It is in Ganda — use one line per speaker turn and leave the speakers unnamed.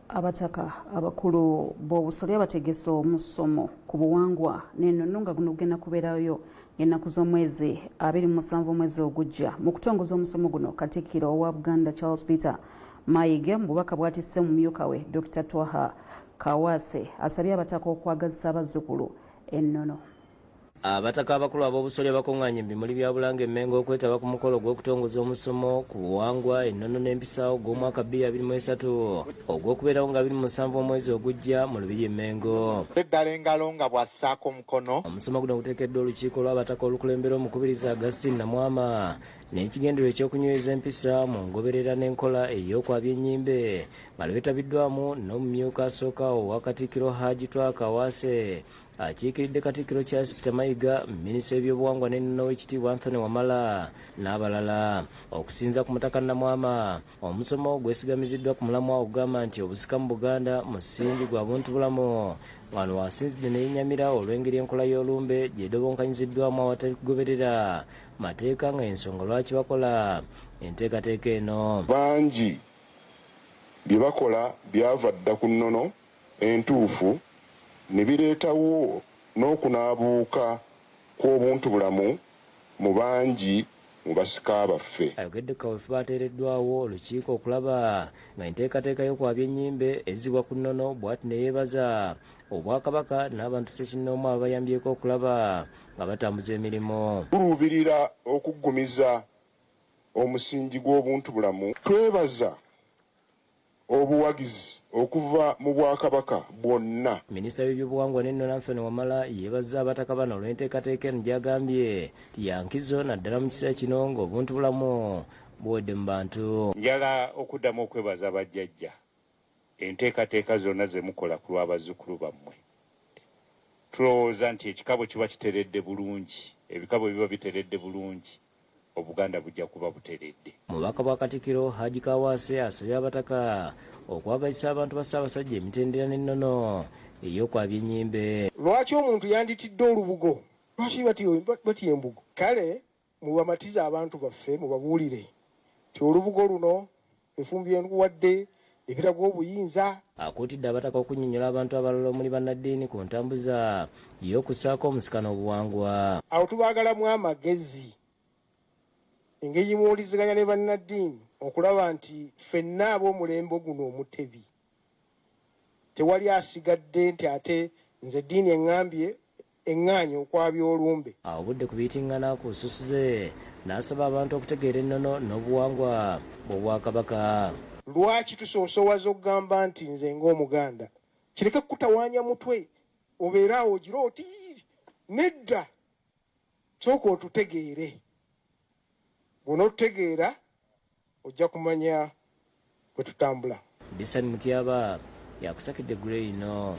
Abataka abakulu b'obusolya bategese omusomo ku buwangwa n'ennono nga guno gugenda kubeerayo ennaku z'omwezi 27 omwezi ogujja. Mu kutongoza omusomo guno, Katikkiro owa Buganda Charles Peter Mayiga mu bubaka bw'atisse mumyuka we Dr Twaha Kawaase asabye abataka okwagazisa abazzukulu ennono.
Abataka abakulu ab'obusolya bakuŋŋaanye mu bimuli bya Bulange e Mmengo okwetaba ku mukolo ogw'okutongoza omusomo ku buwangwa, ennono n'empisa ogw'omwaka 2023 ogw'okubeerawo nga 27 omwezi ogujja mu Lubiri e Mmengo.
Eddala engalo nga bw'assaako omukono.
Omusomo guno guteekeddwa olukiiko lw'abataka olukulembera omukubiriza Augustine Namwama n'ekigendererwa eky'okunyweza empisa mu ngoberera n'enkola ey'okwabya ennyimbe nga lwetabiddwamu n'omumyuka asooka owa Katikkiro Haji Twaha Kawaase akiikiridde Katikkiro Charles Peter Mayiga, minisita w'ebyobuwangwa n'ennono w'ekitiibwa Anthony Wamala n'abalala. Okusinza ku Mutaka Namwama, omusomo gwesigamiziddwa ku mulamwa ogugamba nti obusika mu Buganda musingi gwa buntubulamu. Wano wasinzidde ne yennyamira olw'engeri enkola y'olumbe gy'edobonkanyiziddwamu awatali kugoberera mateeka nga ensonga lwaki bakola enteekateeka eno.
Bangi bye bakola byava dda ku nnono entuufu ne bireetawo n'okunaabuuka kw'obuntubulamu mu bangi mu basika baffe.
Ayogedde ku kaweefube ateereddwawo olukiiko okulaba nga enteekateeka y'okwabya ennyimbe ezzibwa ku nnono, bw'ati ne yeebaza Obwakabaka n'abantu ssekinnoomu ababayambyeko okulaba nga batambuza emirimu.
Tuluubirira okuggumiza omusingi gw'obuntubulamu. Twebaza obuwagizi okuva mu Bwakabaka bwonna.
Minisita w'ebyobuwangwa n'ennono Anthony Wamala yeebazza abataka bano olw'enteekateeka eno gy'agambye nti ya nkizo naddala mu kiseera kino ng'obuntubulamu buwedde mu bantu.
Njala okuddamu okwebaza bajjajja enteekateeka zonna ze mukola ku lw'abazzukulu bammwe. Tulowooza nti ekika bwe kiba kiteredde bulungi, ebika bwe biba biteredde bulungi, Obuganda bujja kuba buteredde.
Mu bubaka bwa Katikkiro, Haji Kawaase asabye abataka okwagazisa abantu ba Ssaabasajja emitendera n'ennono ey'okwabya ennyimbe.
Lwaki omuntu yanditidde olubugo? Lwaki batya embugo? Kale mubamatize abantu baffe, mubabuulire nti olubugo luno enfumbi enkuwadde ebiraga obuyinza.
Akuutidde abataka okunnyonnyola abantu abalala omuli bannaddiini ku ntambuza y'okussaako omusika n'obuwangwa.
Awo tubaagalamu amagezi, engeri muwuliziganya ne bannaddiini okulaba nti ffenna ab'omulembe guno omutebi tewali asigadde nti ate nze eddiini eŋŋambye eŋŋaanyi okwabya olumbe.
Awo obudde ku biyitingana ku nsusu ze n'asaba abantu okutegeera ennono n'obuwangwa bw'Obwakabaka.
Lwaki tusoosowaza okugamba nti nze ng'Omuganda? Kireke kukutawaanya mutwe obeere awo ogira oti nedda, sooka otutegeere. Bw'onootutegeera ojja kumanya bwe tutambula.
Disani Mutyaba yakusakidde Grey ino.